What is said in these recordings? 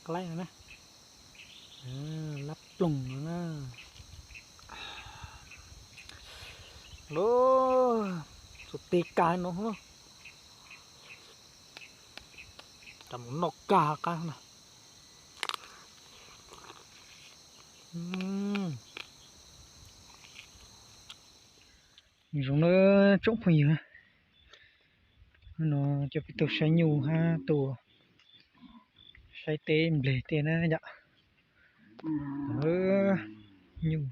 Qab laib no na, lab ploog no na. Lub, txuas tes kag no, cov mus noj kag qab na. Zoo na tsoom phooj ywg, no cov peb tug saib nyuj hab tug saib teb npleg tej na yom. Nyuj,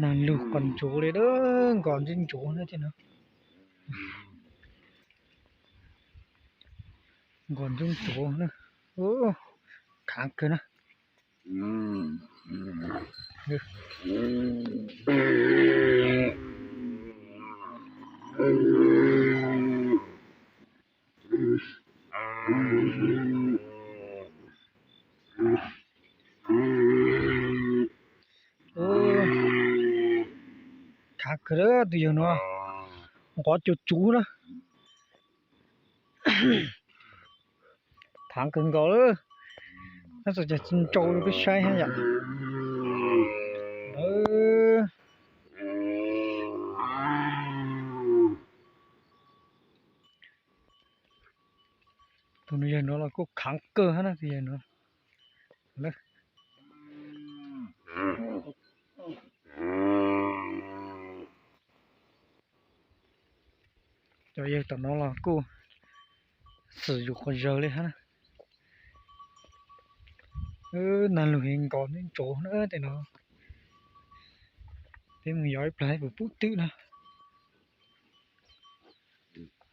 nag lug qos ntsuav li, nkos ntsuav ntsuav na tej no. Nkos ntsuav ntsuav na, khaav kawg na. Khaav kawg tus yawg no, nqos cuv cuv na. Khaav kawg nkaus lawm. Nab txawm cas tsis ntsau rau peb saib hab yom. Tus yawg no los kuj khaav kawg hab na tus yawg no. Cov yawg tom no los kuj xwm yus quas zawg li hab na. Nag lug heev nkos ntsuav na tej no. Peb mus yos ib plag puas pum twm na.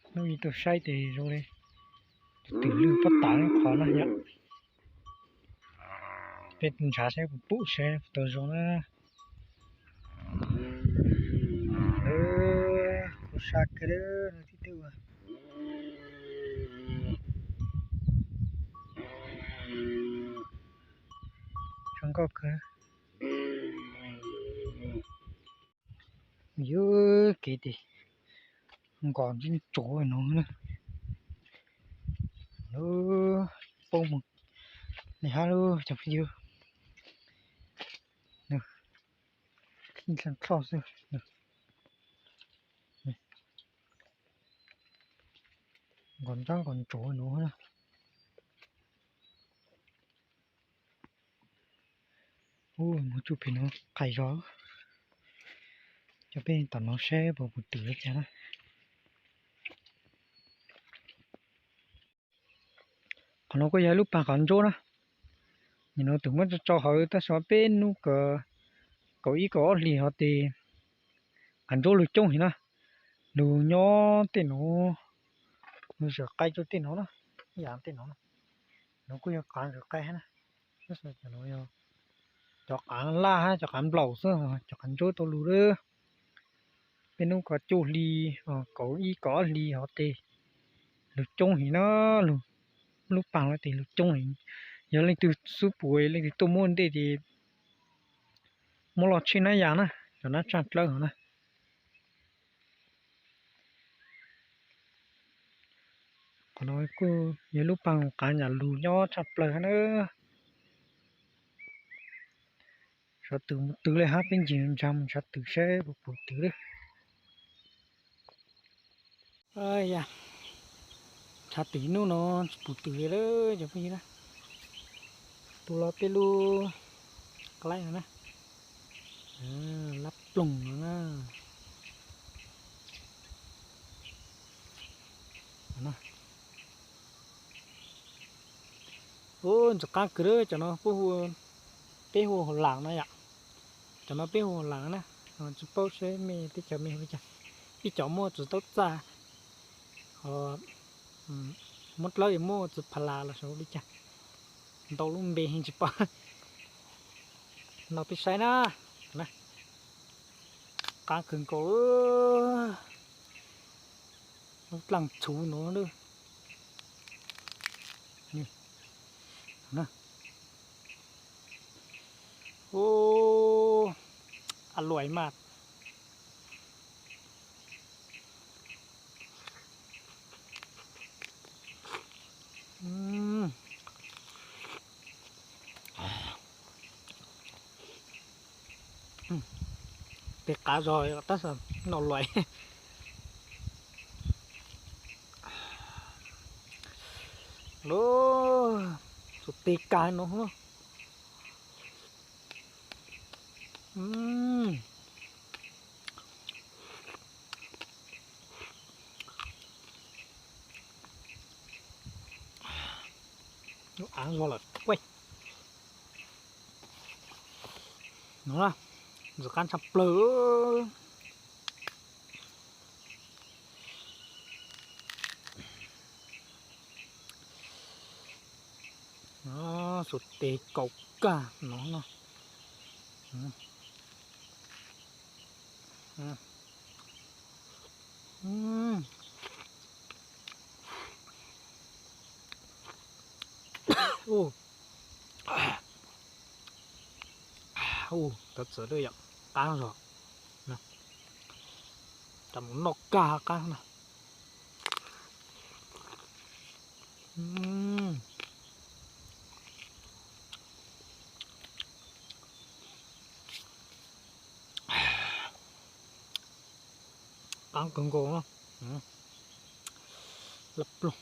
Hnub ib tug saib ces zoo li tus twm lwg pob tav qhov na yom. Peb ntshav saib puas pum saib puas tau zoo na. Kuv sab kawg no tib tug. Zoo nkauj kawg. Yus kev tes nkos ntsuav ntsuav no na. Lub poob mus li hab lub cov phooj ywg. Ib dlha thloj xwb. Nkos ntsab nkos ntsuav no na. Ub, mus tsuj pem no qais zog. Cov peb tom no saib puas pum twm li cas na. Qhov no kuj yog ib lub pag qav ntsuab na. Nim no twb muab tso tso hauv tab sis peb hnub kaum ib kaum ob hlis hov tes qav ntsuab lug coob heev na. Lug nyob tej no, lug zam qai rau tej no na, ib yam tej no na. No kuj yog qav zam qai hab na. Cov qav laj hab cov qav nplaum xwb, cov qav ntsuab tau lug lawm. Peb hnub kaum cuaj hli, kaum ib kaum ob hlis hov tes lug coob heev na, lug lub pag no tes lug coob heev. Yog leej twg xub pum, leej twg tuaj muab ntej ces muab los tsheej nab yas na, cov nab tsaj dlawb hov na. Qhov no kuj yog lub pag qav yam lug nyob tshaj plaws hab na. Tsov twm mus twg li hab, peb ncig ntsag mus ntshav twm saib puas pum twm lawm. Ntshav twm ib hnub no tsis pum twm li lawm cov phooj ywg na. Tus los peb lub qab laib no na, lab ploog no na. Ub, ntxim qab kawg, cov no peb hu hauv las no yom. Cov no peb hu hauv las na, tsis paub seb mej teb chaws mej hu li cas. Ib cov muaj txiv taub txaj, ho muab dlawb yuav muaj txiv pha las los sav li cas, ntau lub npe tsis paub. No peb saib na, qab kawg nkaus. Lub dlaaj txhuv no. A luaj mas. Qab zog tab sis no luaj. Lub, tus teg kag no. Lub av zog lawm. No, ntxim qab tshaj plaws. Xuas tes kaus kag no no. Ua, tawv txawv lawm yom, qab zog. Cov mus noj kag qab na. Qab kawg nkaus no. Lab ploog.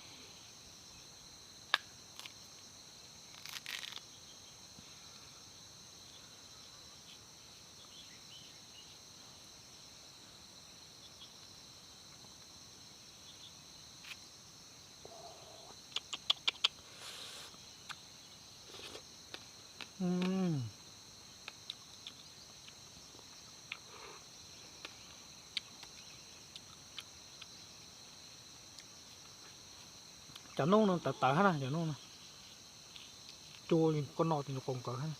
Cov noob no tawv tawv hab na, cov noob no. Cua koj noj tes nyuag qau nkawd hab.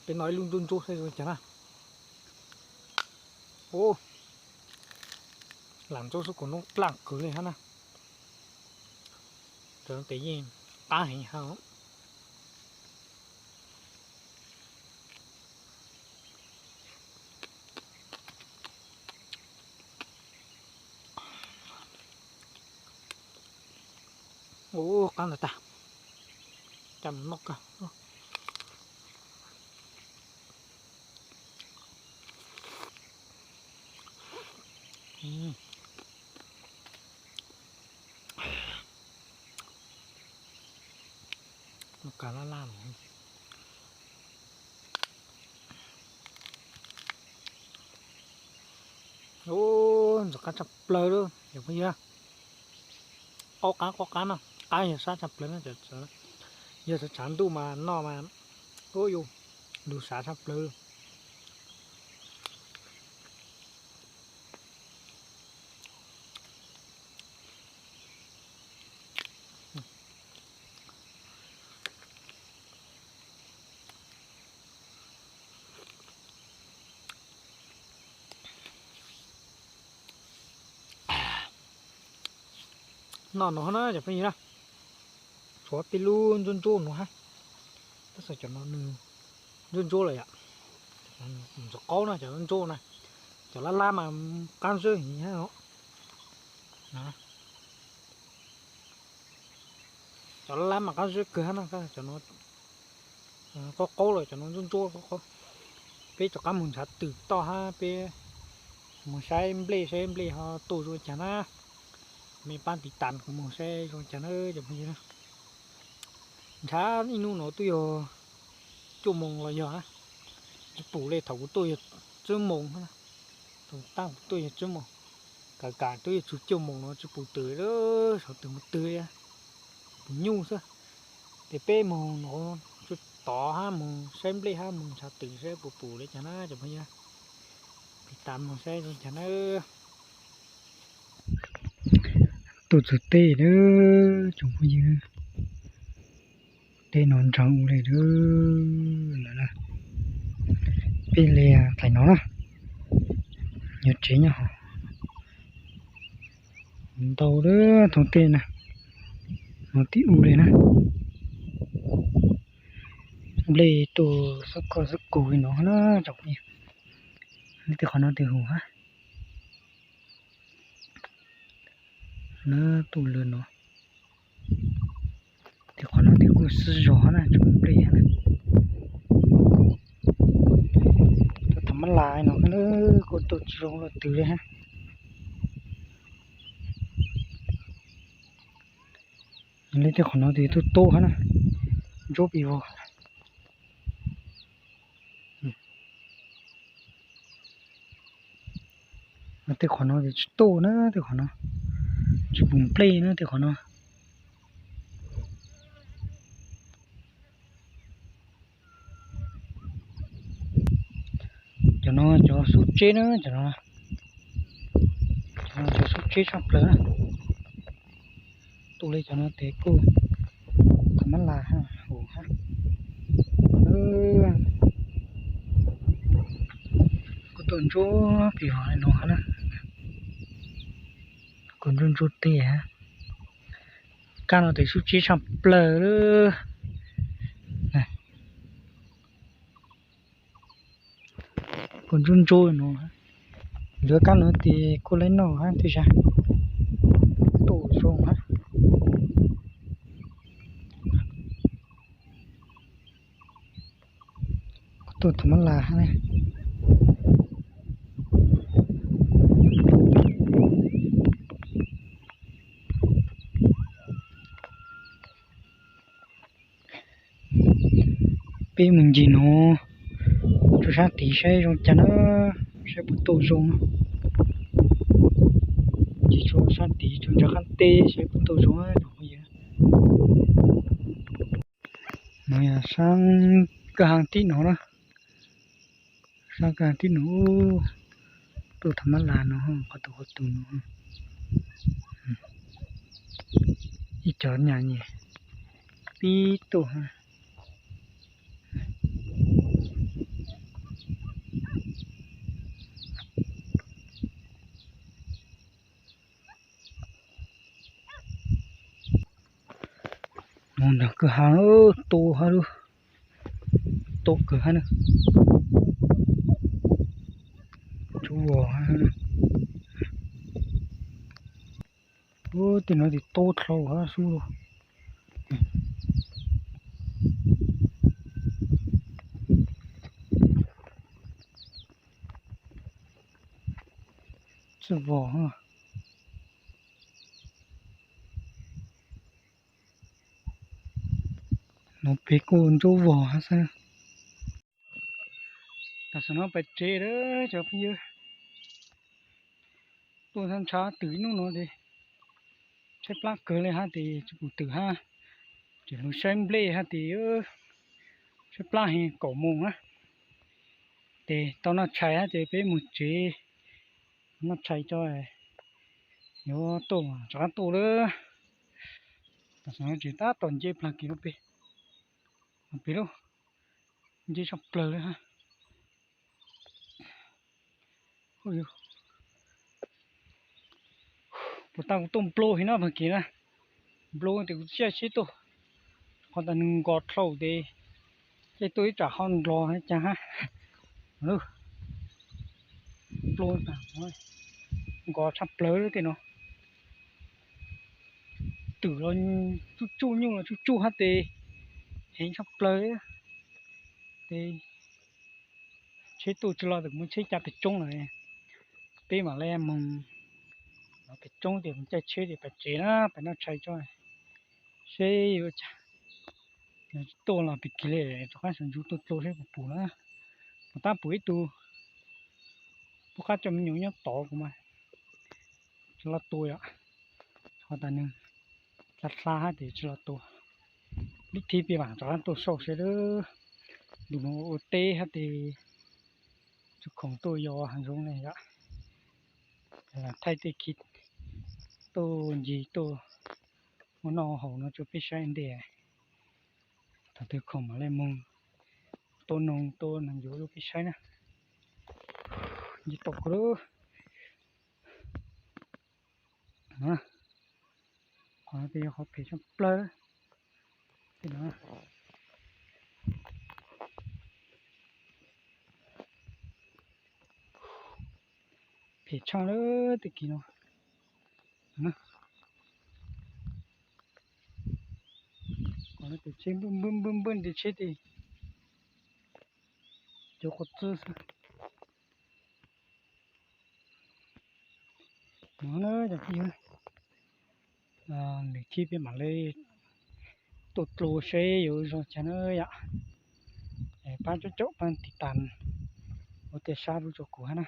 Peb noj ib lub ntsuab ntsuab saib zoo cas na. Lam ntsuab xwb kuj noob dlaaj kawg li hab na. Cov no tes yeej qab heev hab. Ua qab ntawd tag, coj mus noj kawg. Noj kawg laj laj los. Ub, ntxim qab tshaj plaws lawm cov phooj ywg. Qaub qab qaub qab no, qab yog sab tshaj plaws na. Yog tshav ntuj mas noj mas, ub, yus lug sab tshaj plaws. Noj no na cov phooj ywg na, tshuav tej lub ntsuab ntsuab no hab. Tab sis cov no nws ntsuab ntsuab lawm yom. Ntxim qaub na cov ntsuab na, cov lab lab mas qab zeb heev hab. Cov lab lab mas qab zeb kawg hab na, cov no qaub qaub lawm, cov no ntsuab ntsuab qaub qaub. Peb rov qab moog nrhav twm toj hab peb moog saib nplej, saib nplej ho tuaj zoo caag na. Mej pab tiv tas kuv moog saib zoo caag na cov phooj ywg na. Nrhav ib nub no twb yog cuaj moos los yog, tsi pum le thaum kuv tuaj yog tsib moos, thaum taab kuv tuaj yog tsib moos, kam kam twb yog txug cuaj moos no tsi pum twm, sov twm moog twg li, pum nyuj xwb. Ces peb moog no tsi tod hab moog saib nplej hab moog nrhav twm saib puas pum le caag na cov phooj ywg. Tiv tas moog saib zoo caag na. Tuaj txug teb lawm cov phooj ywg, teb no nraag ua le lawm. Peb le dlai no na, nyob tsev nyob hov. Ntau lawm thooj teb na, no tib ub le na. Nplej tuaj xwb koj xwb kug li no na cov phooj ywg. Nyob tej qhov no tej hov hab. Na, tuaj lawm no. Tej qhov no ces kuj xwb zog na, tsis muaj nplej na. Tuaj tham mab las no kuj tuaj tsis zoo luaj twg li hab. Yog li tej qhov no ces tuaj tuaj hab na, ntsuab pes vog. Tej qhov no ces tsis tuaj na, tej qhov no tsis pum nplej na, tej qhov no. Cov no cov xub tseb na, cov no, cov no cov xub tseb tshaj plaws na. Tuaj li cov no ces kuj tham mab las hab. Kuj tuaj ntsuab pes vog li no hab na. Kuj ntsuab ntsuab teg hab. Kab no ces xub tseb tshaj plaws lawm. Kuj ntsuab ntsuab no. Lwv kab no ces kuj laib noj hab, tej zag tuaj zoo hab. Kuj tuaj tham mab las hab. Peb mus ncig no rua sab tid saib zoo cas na, saib puas tuaj zoo. Ncig rua sab tid rua ntawm qab teb saib puas tuaj zoo na tsoom phooj ywg. No yog sab kwj ha tib no na, sab kwj ha tib no, tuaj tham mab las no, qhov tus qhov tus no. Ib cov nyam nyem pib tuaj. Mus nrog kwj ha, tu hab lub, tu kawg hab na. Tsuj vog hab. Tej no ces tu dlhau hab xwb lauj. Tsuj vog. No peb kuj ntsuab vog hab xwb. Tam sim no pais tsev lawm cov phooj ywg. Tuaj ntshav twm ib hnub no ces tshaib plab kawg li hab ces tsis pum twm hab. Tseem lug saib nplej hab ces tshaib plab heev, kaum moos na. Ces tau noj tshais hab ces peb mus tsev. Noj tshais tso, yuav tuaj rov qab tuaj lawm. Tam sim no tseem tab tom nce plag kev no pem, pem lub, nce tshaj plaws li hab. Puas tas kuv tuaj nplo heev no plag kev na. Nplo ces kuv tsis sib tuaj, qhov tas nws nkos dlhau ces caij tuaj ib tsam ho nrog li cas hab. Nplo nkos tshaj plaws tej no. Twm los tsuj tsuj, nyuj los tsuj tsuj hab ces heev tshaj plaws. Ces tsheb tuaj tsis los ces mus tsheb caij pem roob lawm. Peb mam li moog los pem roob ces mus caij tsheb ces pais tsev na, pais noj tshais tso seb yuav ua cas. Tuaj los pem kev li, rov qab sawv ntsuv tuaj dlua seb puas pum na. Puas tab pum ib tug, pub qab coj me nyuam nyob tod kuv mas tsis los tua yom. Qhov tas nws dlha dlha hab ces tsis los tua. Ib thib peb mam rov qab tuaj saib seb lub ntuj no ua teb hab ces tsis khoom tuaj yos hav zoov li yom. Thaij tej khiv tuaj ncig tuaj ua noj haus no rua peb saib ntej. Thaum twg khoom mam li moog tua noog tua noog yuav rua peb saib na. Nce tau kawg lawm. Qhov no ces yog qhov phem tshaj plaws. Phem tshaj lawm tej kev no. Tus tsheb npwj npwj npwj npwj nti tsheb ti, cov quav txwj xwb. No na cov phooj ywg, lwm chib peb mam li tuaj dlua seb yuav zoo cas na yom. Pab caum caum pab tiv tas ua tej sab lub rau kuv hab na.